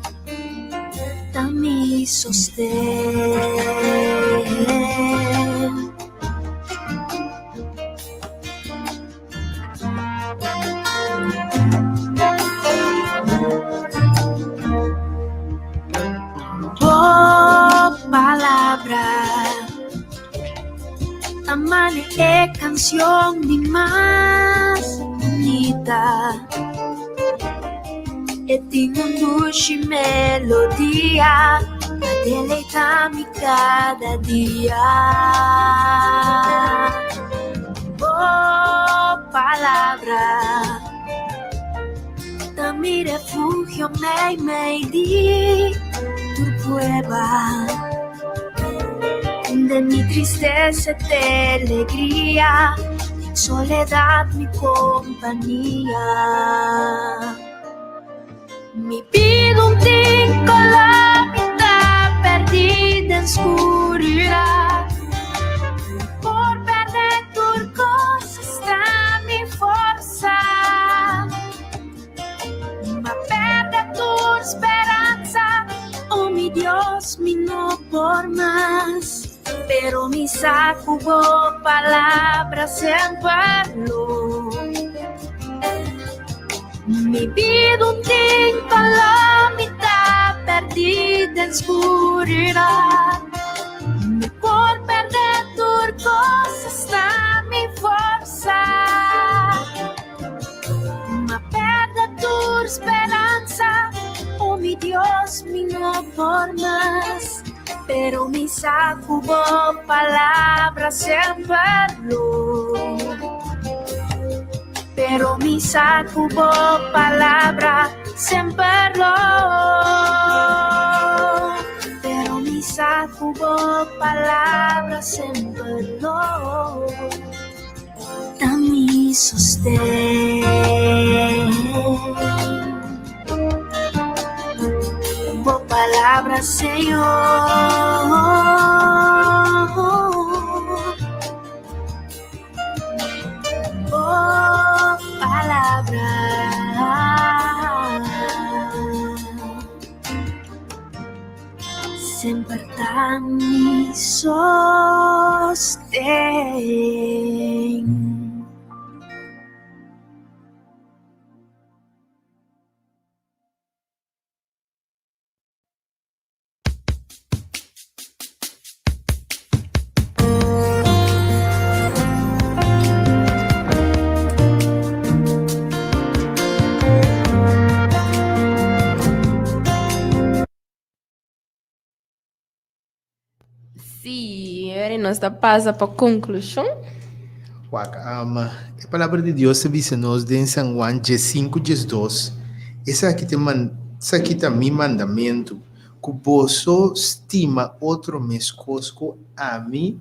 [SPEAKER 4] ta mi sosten. Bo palabra ta mane e canción di mas bunita. E tin un dushi melodia pa deleita mi cada dia. Bo palabra ta mi refugio meimei di tur prueba. Den mi tristesa te alegria, den soledad mi kompania. Mi bida un tin color, mi ta perdí den skuridat. Por perde tur kos, esta mi forsa. Dios, mi no por mas. Pero mi sa ku bo palabra semper lo. Mi bida un tin balor, mi ta perdí den skuridat. Mi por pèrdè tur kos, asta mi forsa. M'a pèrdè tur speransa, o mi Dios, mi no por mas. Pero mi sa ku bo palabra semper lo. Pero mi sa ku bo palabra semper lo. Pero mi sa ku bo palabra semper lo. Ta mi sosten. Bo palabra, Señor. Bo palabra. Semper ta mi sosten.
[SPEAKER 3] Sí, eri nos ta pasa pa konklushon.
[SPEAKER 5] Wak, um, e palabra di Dios ta bisa nos den San Juan 15, 12, Esaki ta man, esaki ta mi mandamentu, ku boso stima otro meskos ku ami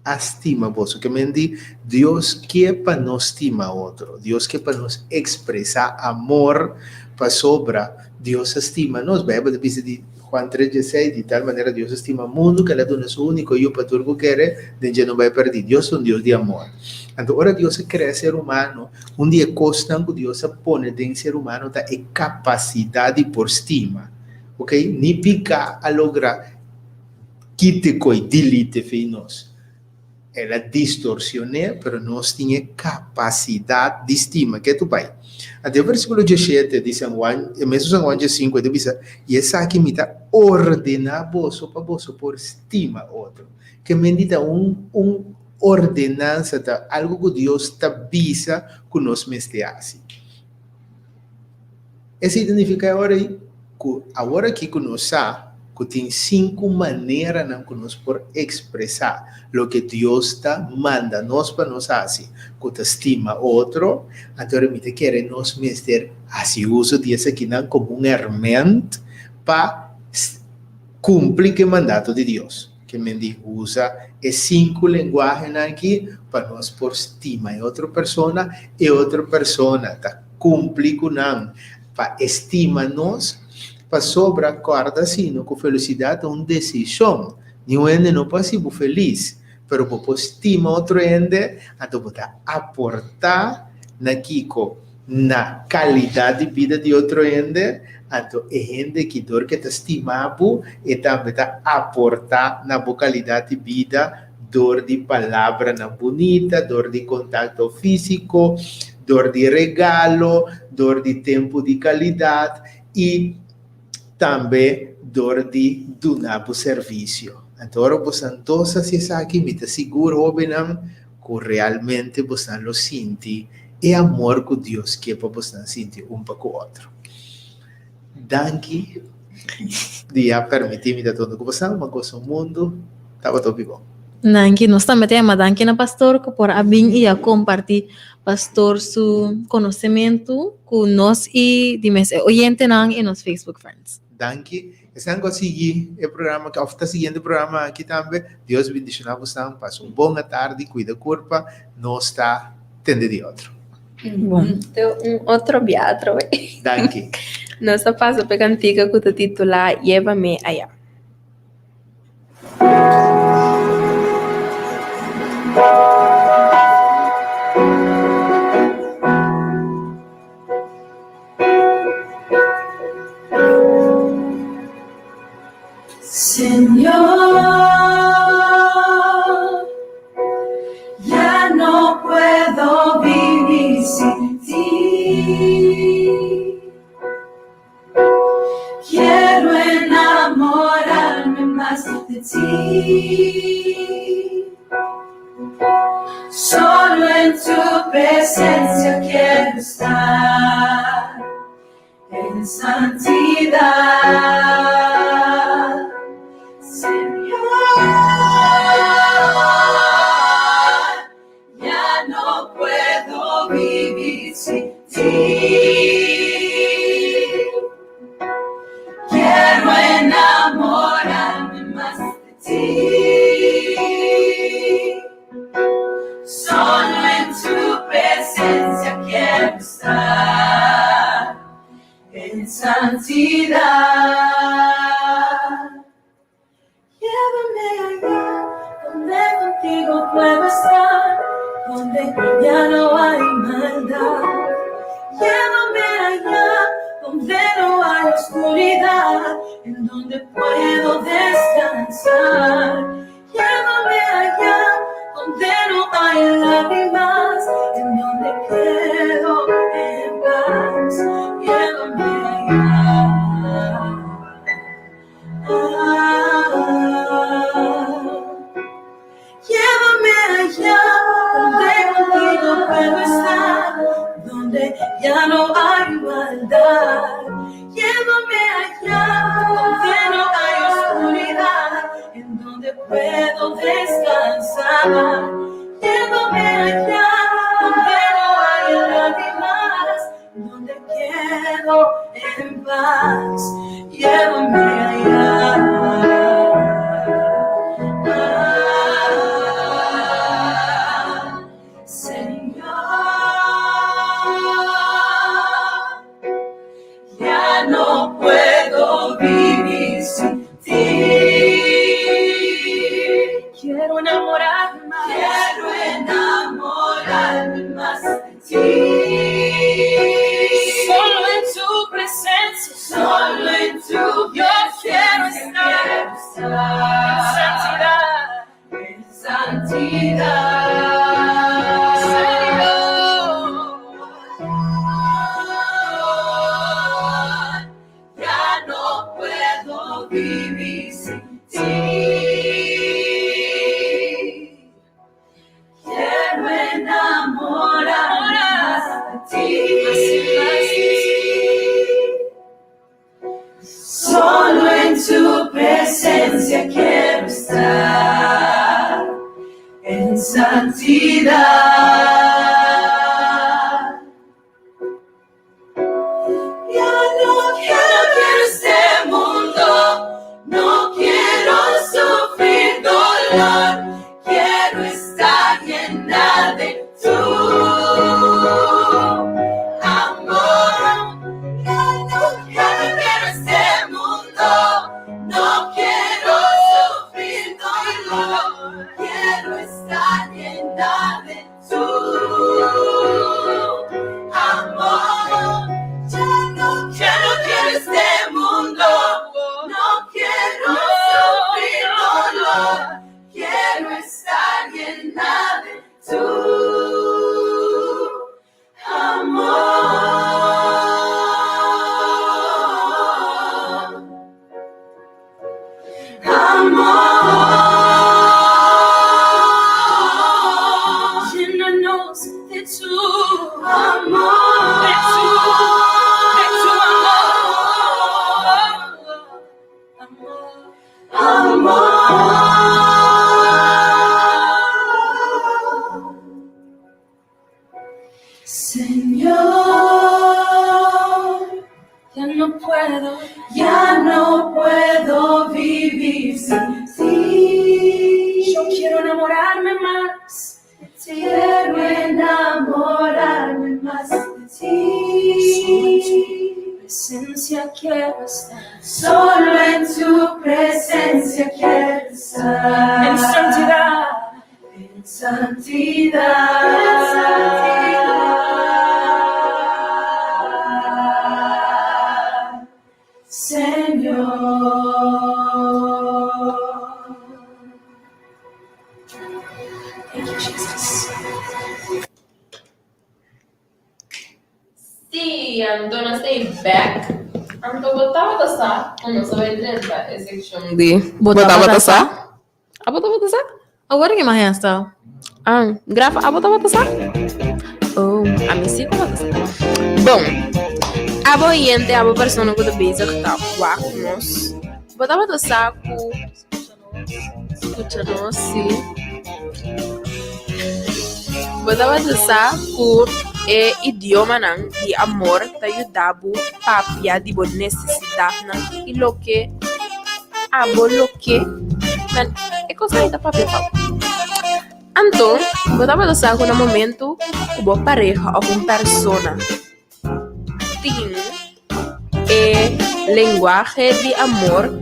[SPEAKER 5] a stima boso. Ke men di, Dios ke pa nos stima otro. Dios ke pa nos ekspresá amor pasobra Dios a stima nos. Beibel ta bisa di Juan tres dieseis, Di tal manera Dios a stima mundu ku el a duna su úniko Yu pa tur ku kere den dje no bai pèrdí. Dios ta un Dios di amor. Anto ora Dios a krea ser humano, un di e kosnan ku Dios a pone den ser humano ta e kapasidat di por stima. Ok, ni piká a logra kite koi, delete fei nos. El a distorsioné, pero nos tin e kapasidat di stima. Ke tu bai? Anto e versíkulo diesshete di San Juan, e mesun San Juan diesinku, e ta bisa, I esaki mi ta ordená boso pa boso por stima otro. Ke menti ta un un ordenansa, ta algu ku Dios ta bisa ku nos mester hasi. Esei ta nifiká e ora ei ku awor aki ku nos sa ku tin sinku maneranan ku nos por ekspresá loke Dios ta manda nos pa nos hasi, ku ta stima otro, anto ora mi ta kere nos mester hasi uso di esakinan komo un herment pa kumpli ku e mandato di Dios. Ke men di usa e sinku lenguahenan aki pa nos por stima e otro persona, e otro persona ta Kumpli ku nan pa e stima nos, pasobra kòrda sino ku felisidat ta un desishon. Niun hende no por hasi bo felis, pero bo por stima otro hende, anto bo ta aportá na kiko? Na kalidat di bida di otro hende, anto e hende ki dor ke ta stima bo, e tambe ta aportá na bo kalidat di bida dor di palabranan bunita, dor di kontakto físiko, dor di regalo, dor di tempu di kalidat i tambe dor di duna bo servisio. Anto ora bosan dos hasi esaki, mi ta sigur, hóbennan, ku realmente bosan lo sinti e amor ku Dios ke pa bosan sinti un pa ku otro. Danki di a permití mi ta tonto ku bosan, ma gosa mundu tabata hopi bon.
[SPEAKER 2] Danki, nos tambe ta yama danki na pastor ku por a bin i a kompartí pastor su konosementu ku nos i di mes e oyentenan i nos Facebook friends.
[SPEAKER 5] Danki. Esnan ku a sigui e programa aki òf ta siguiendo e programa aki tambe, Dios bendishoná bosan, pasa un bon atardi, kuida kurpa, nos ta tende di otro.
[SPEAKER 3] Bon, te un otro bia atrobe.
[SPEAKER 5] Danki.
[SPEAKER 3] Nos ta pasa pa e kantika ku ta titulá Llévame Allá.
[SPEAKER 4] Señor, ya no puedo vivir sin ti. Quiero enamorarme más de ti. Solo en tu presencia quiero estar en santidad. Señor, ya no puedo vivir sin ti. Quiero enamorarme más de ti. Solo en tu presencia quiero estar en santidad. Llévame allá donde contigo puedo estar, donde ya no hay maldad. Llévame allá donde no hay oscuridad, en donde puedo descansar. Llévame allá donde no hay lágrimas, en donde quedo en paz. Llévame allá. Ah, llévame allá donde contigo puedo estar, donde ya no hay maldad. Llévame allá donde no hay oscuridad, en donde puedo descansar. Llévame allá donde no hay lágrimas, donde quedo en paz. Llévame allá. Ah, Señor, ya no puedo vivir sin ti. Quiero enamorarme más. Quiero enamorarme más de ti. Solo en tu presencia, solo en tu yo quiero estar en santidad, en santidad. Señor, ya no puedo vivir sin ti. Quiero enamorarme más de ti. Solo en tu presencia quiero estar en santidad. Ya no quiero este mundo, no quiero sufrir dolor, quiero estar llena de tu amor. Ya no quiero este mundo, no quiero sufrir dolor, quiero estar llena de tu amor. Ya no quiero este mundo, no quiero sufrir dolor, quiero estar llena de tu amor. Amor. Llénanos de tu amor, de tu amor. Amor. Señor, ya no puedo, ya no puedo vivir sin ti. Yo quiero enamorarme más de ti. Quiero enamorarme más de ti. Solo en tu presencia quiero estar. Solo en tu presencia quiero estar. En santidad. En santidad. En santidad. Señor.
[SPEAKER 3] anto nos ta e bek. Anto bo tabata sa ku nos a bai drenta e sekshon di Bo tabata sa? Abo tabata sa?
[SPEAKER 2] Awor ke mañana sta.
[SPEAKER 3] Ah, Grafa, abo tabata sa? Oh, ami sí tabata sa. Bon, abo oyente, abo persona ku ta bezig ta wak nos. Bo tabata sa ku Skucha nos, sí. Bo tabata sa ku e idiomanan di amor ta yuda bo papia di bo nesesidatnan i loke abo lo ke? Men, e kosnan ei ta papia pa bo. Anto, bo tabata sa ku na momentu ku bo pareha òf un persona tin e lenguahe di amor,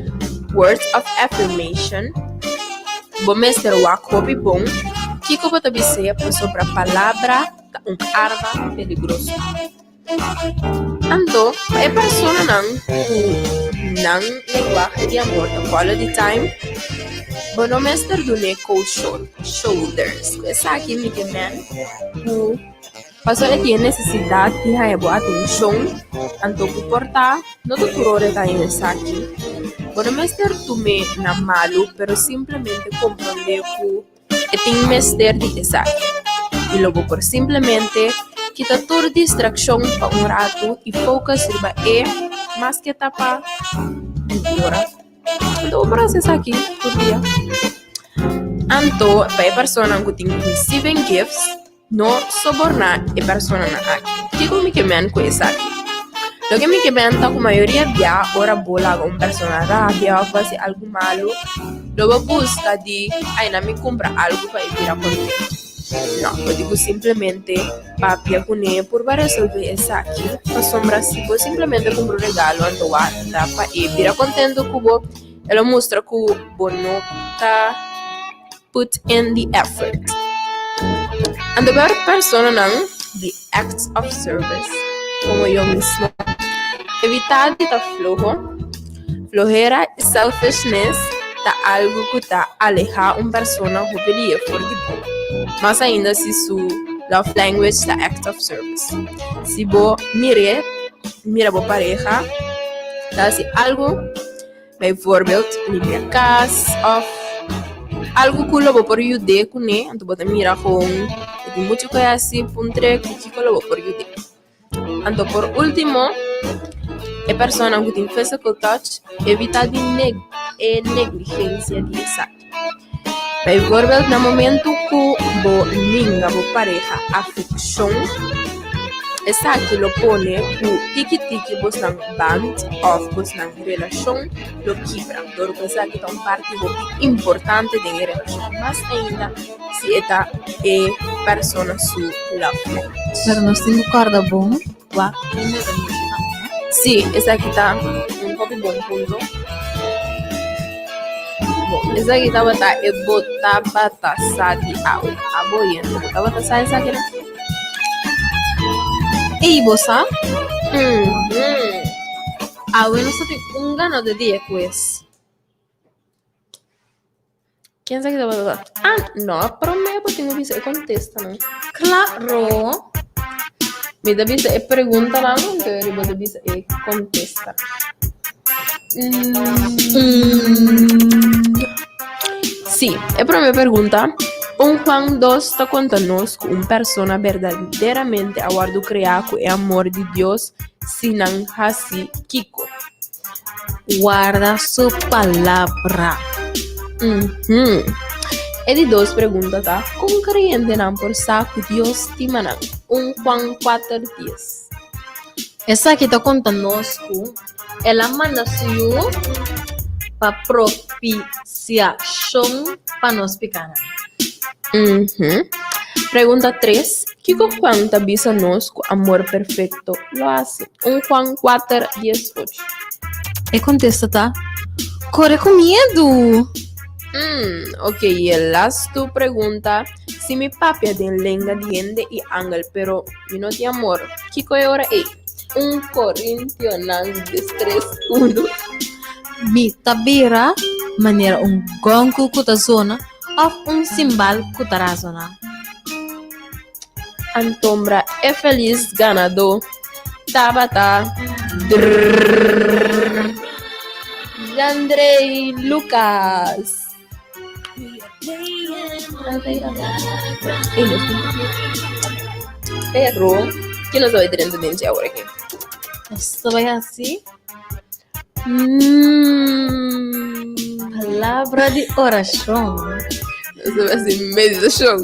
[SPEAKER 3] words of affirmation, bo mester wak hopi bon kiko bo ta bis'é pasobra palabra ta un arma peligroso. Anto, pa e personanan ku nan lenguahe di amor ta quality time, bo no mester dun'é cold shoulders. Ku esaki mi ke men ku. Pasobra e tin e nesesidat di haña bo atenshon, anto ku por ta no ta tur ora e ta haña esaki. Bo no mester tum'é na malu, pero simplemente komprondé ku e tin mester di esaki. I lo bo por simplemente kita tur distrakshon pa un ratu i focus riba e maske ta pa un ora. Anto bo por hasi esaki tur dia. Anto pa e personanan ku tin receiving gifts. No soborná e personanan aki. Kiko mi ke men ku esaki? Loke mi ke men ta ku mayoria bia ora bo laga un persona rabia òf hasi algu malu, lo bo buska di, Ai, na mi kumpra algu pa e bira kontentu. No, bo di ku simplemente papia kuné purba resolvé esaki, pasobra si bo simplemente kumpra un regalo anto warda pa e bira kontentu ku bo, e lo mustra ku bo no ta. Put in the effort. Anto ber personanan di acts of service, como yo mismo. Evita di ta floho. Flohera y selfishness ta algo cu ta aleha un persona hopi lie for di bo, mas ainda si su love language ta act of service. Si bo mir'e, mira bo pareha ta haci algo. Bijvoorbeeld, limpia kas òf algu ku lo bo por yud'é kuné, anto bo ta mira kon e tin muchu ku e hasi, puntr'é ku kiko lo bo por yud'é. Anto por último, e persona ku tin physical touch, evitá di neg e negligensia di esaki. Bijvoorbeeld, na momento ku bo ninga bo pareha afekshon, esaki lo pone ku tiki tiki bosnan band òf bosnan relashon lo kibra. Dor ku esaki ta un parti hopi importante den e relashon, mas ainda si e ta e persona su love language.
[SPEAKER 2] Pero nos tin ku kòrda bon wak hende ta mishi tambe, no?
[SPEAKER 3] Sí, esaki ta un hopi bon punto. Bon, esaki tabata e bo tabata sa di awe. Abo yendo, bo tabata sa esaki no?
[SPEAKER 2] Ey, bo sa?
[SPEAKER 3] Mhm.
[SPEAKER 2] Awe nos ta tin un ganador di e quiz.
[SPEAKER 3] Ken sa ki tabata sa? Ah, no, promé bo tin ku bisa e kontestanan.
[SPEAKER 2] Klaro!
[SPEAKER 3] Mi ta bisa e preguntanan, anto eri bo ta bisa e kontesta. Sí, e promé pregunta, Un Juan dos ta konta nos ku un persona berdaderamente a wòrdu kreá ku e amor di Dios si nan hasi kiko?
[SPEAKER 2] Warda su palabra.
[SPEAKER 3] Mhm. E di dos pregunta ta, Kon kreyentenan por sa ku Dios stima nan? Un Juan kuater dies.
[SPEAKER 2] Esaki ta konta nos ku El a manda su Yu pa propisiashon pa nos pikanan.
[SPEAKER 3] Mhm. Pregunta tres, Kiko Juan ta bisa nos ku amor perfekto lo hasi? Un Juan kuater, dies ocho.
[SPEAKER 2] E kontesta ta, Kore ku miedu!
[SPEAKER 3] Mm, ok, i e lastu pregunta, Si mi papia den lenga di hende i angel, pero mi no tin amor, kiko e ora ei? Un Korintionan diestres unu.
[SPEAKER 2] Mi ta bira manera un gonku ku ta zona òf un simbal ku ta razoná.
[SPEAKER 3] Antombra e felis ganadó. tabata drrrr Jandrey Lucas. Pero, ki nos ta bai drenta den dje awor aki?
[SPEAKER 2] Nos ta bai hasi palabra di orashon.
[SPEAKER 3] Nos ta bai hasi meditashon.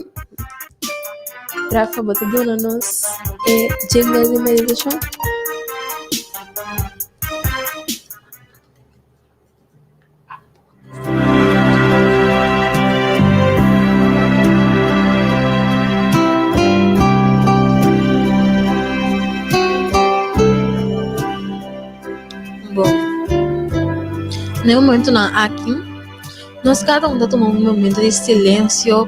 [SPEAKER 3] Rafa, bo ta duna nos e jingle di meditashon?
[SPEAKER 2] Bon, na e momentonan aki nos kada un ta tuma un momento di silensio.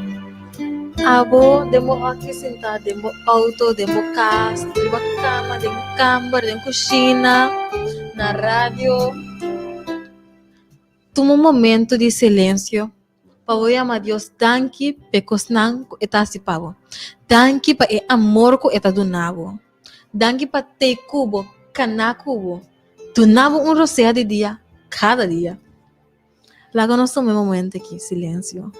[SPEAKER 2] Abo den bo hòki sintá den bo outo, den bo kas, riba kama, den kamber, den kushina, na radio. Tuma un momento di silensio pa bo yama Dios danki pa e kosnan ku e ta hasi pa bo. Danki pa e amor ku e ta duna bo. Danki pa tei ku bo, kana ku bo, duna bo un rosea di dia kada dia. Laga nos tuma e momento aki, silensio.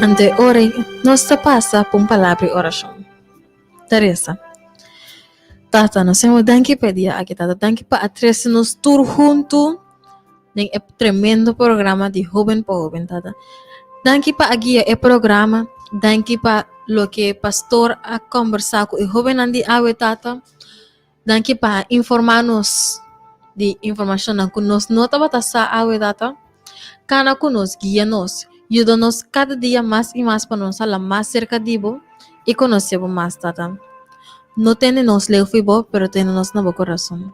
[SPEAKER 2] Anto e ora ei nos ta pasa pa un palabra di orashon. Ta resa, Tata, nos Señor, danki pa e dia aki, Tata. Danki pa a trese nos tur huntu den e tremendo programa di Hoben pa Hoben, Tata. Danki pa a guia e programa, danki pa loke pastor a kombersá ku e hobennan di awe, Tata. Danki pa a informá nos di informashonnan ku nos no tabata sa awe, Tata. Kana ku nos, guia nos, yuda nos kada dia mas i mas pa nos hala mas serka di bo i konosé bo mas, Tata. No tene nos leu fi bo, pero tene nos na bo kurason.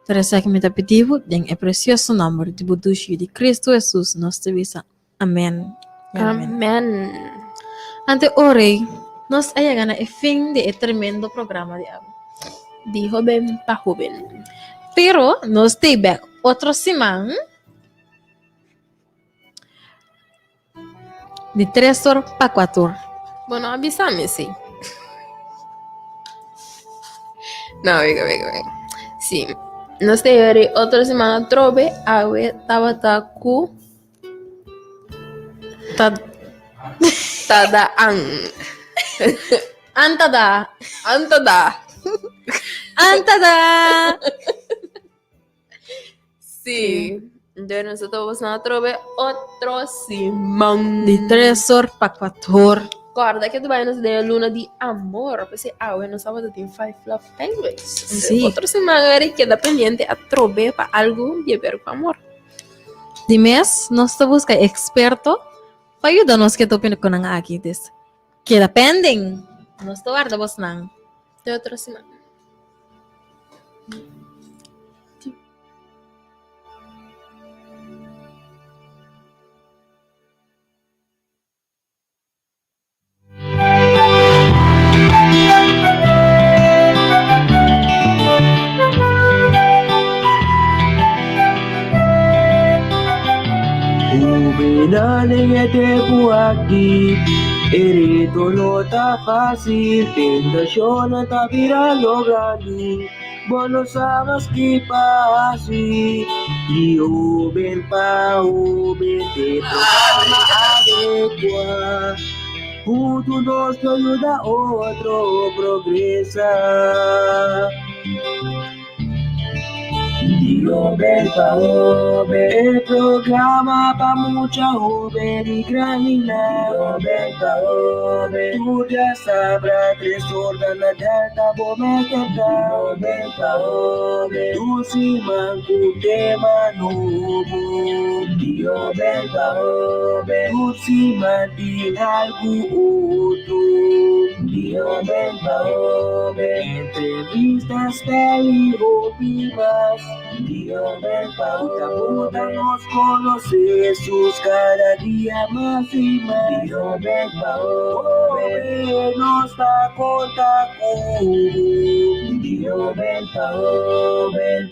[SPEAKER 2] Tur esaki mi ta pidi bo den e presioso nòmber di bo dushi Yu di Kristu Hesus, nos ta bisa, Amèn i amèn.
[SPEAKER 3] Amèn.
[SPEAKER 2] Ante ora ei, nos a yega na e fin di e tremendo programa di awe.
[SPEAKER 3] Di hoben pa hoben.
[SPEAKER 2] Pero nos t'ei bèk otro siman di tres or pa kuater or.
[SPEAKER 3] Bo no a bisa mi si. No, wega, wega, wega. Si, nos ta yori otro siman atrobe, awe tabata ku
[SPEAKER 2] Ta
[SPEAKER 3] Tada an.
[SPEAKER 2] Antada.
[SPEAKER 3] Antada.
[SPEAKER 2] Antada.
[SPEAKER 3] Sí. Entonces nosotros vamos a trobe otro siman.
[SPEAKER 2] Di tres or pa cuatro or.
[SPEAKER 3] Corda que tu vai nos den luna di amor. Pues awe nos sábado tin five love language.
[SPEAKER 2] Sí.
[SPEAKER 3] Otro siman eri queda pendiente a trobe pa algo de ver con amor.
[SPEAKER 2] Di mes nos ta busca experto pa yuda nos ke topico nan aki. Des keda pending. Nos ta warda bos nan.
[SPEAKER 3] Te otro siman.
[SPEAKER 1] Hubennan den e tempu aki, e reto no ta fácil, tentashonnan ta birando grandi. Bo no sa mas ki pa hasi. Di hoben pa hoben te programa adekua. Huntu nos lo yuda otro progresa. Di hoben pa hoben. E programa pa mucha hoben i grandinan. Di hoben pa hoben. Tur djasabra tres or na Delta bo mester ta. Di hoben pa hoben. Tur siman ku tema nobo. Di hoben pa hoben. Tur siman tin algu otro. Di hoben pa hoben. Entrevista, stèl i hopi mas. Di hoben pa hoben. Ku nos konosé Hesus kada dia mas i mas. Di hoben pa hoben. Nos ta konta ku bo. Di hoben pa hoben.